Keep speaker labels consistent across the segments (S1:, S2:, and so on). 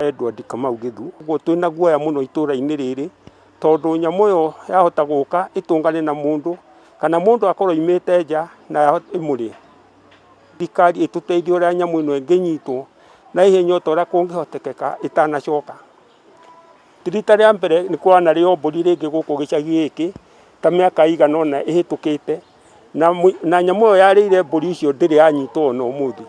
S1: Edward Kamau Gĩthu. Ũguo twĩna guoya mũno itũra-inĩ rĩrĩ tondũ nyamũ ĩyo yahota gũka ĩtũngane na mũndũ kana mũndũ akorwo aimĩte nja na ĩmũrĩe. Thirikari ĩtũteithie ũrĩa nyamũ ĩno ĩngĩnyitwo na ihenya o ta ũrĩa kũngĩhotekeka ĩtanacoka. Ti rita rĩa mbere nĩ kwanarĩo mbũri rĩngĩ gũkũ gĩcagi gĩkĩ ta mĩaka ĩigana ũna ĩhĩtũkĩte na nyamũ ĩyo yarĩire mbũri icio ndĩrĩ yanyitwo ona ũmũthĩ.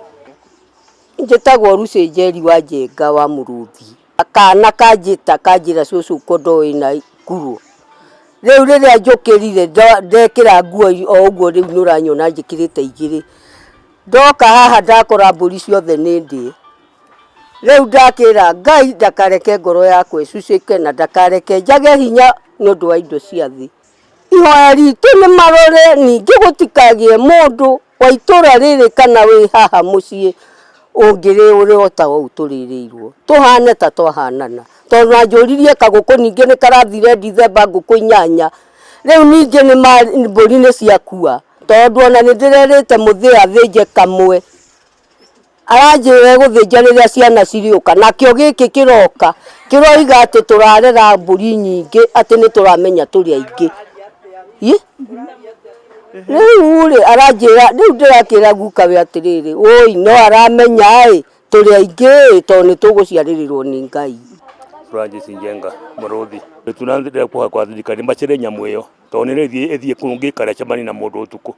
S2: Njĩtagwo Lucy Njeri wa Njenga wa Mũrũthi. Kana kanjĩta kanjĩra cũcũ ko ndoĩ na ngurũ. Rĩu rĩrĩa njũkĩrire ndekĩra nguo o ũguo rĩu nĩ ũranyona njĩkĩrĩte igĩrĩ. Ndoka haha ndakora mbũri ciothe nĩ ndĩe. Rĩu ndakĩra Ngai ndakareke ngoro yakwa ĩcucĩke na ndakareke njage hinya nĩ ũndũ wa indo cia thĩ. Ihoya ritũ nĩ marore ningĩ gũtikagĩe mũndũ wa itũra rĩrĩ kana wĩ haha mũciĩ ũngĩrĩũrĩo ta ũũ tũrĩrĩirwo, tũhane ta twahanana. Tondũ anjũririe kagũkũ ningĩ nĩ karathire Ndithemba ngũkũ inyanya, rĩu ningĩ nĩ mbũri nĩ ciakua, tondũ ona nĩ ndĩrerĩte mũthĩĩ athĩnje kamwe. Aranjĩra egũthĩnja rĩrĩa ciana cirĩũka, nakĩo gĩkĩ kĩroka kĩroiga atĩ tũrarera mbũri nyingĩ atĩ nĩ tũramenya tũrĩ aingĩ. Rĩu rĩ aranjĩra, rĩu ndĩrakĩra guka we atĩrĩrĩ, ũi no aramenya ĩ, tũrĩ aingĩ ĩ, tondũ nĩ tũgũciarĩrĩrwo nĩ Ngai.
S3: Francis Njenga Mũrũthi. Tũrathiĩ kwa thirikari macere nyamũ ĩyo tondũ nĩ ĩthiĩ ĩthiĩ kũngĩ ĩkarĩa cemania na mũndũ ũtukũ.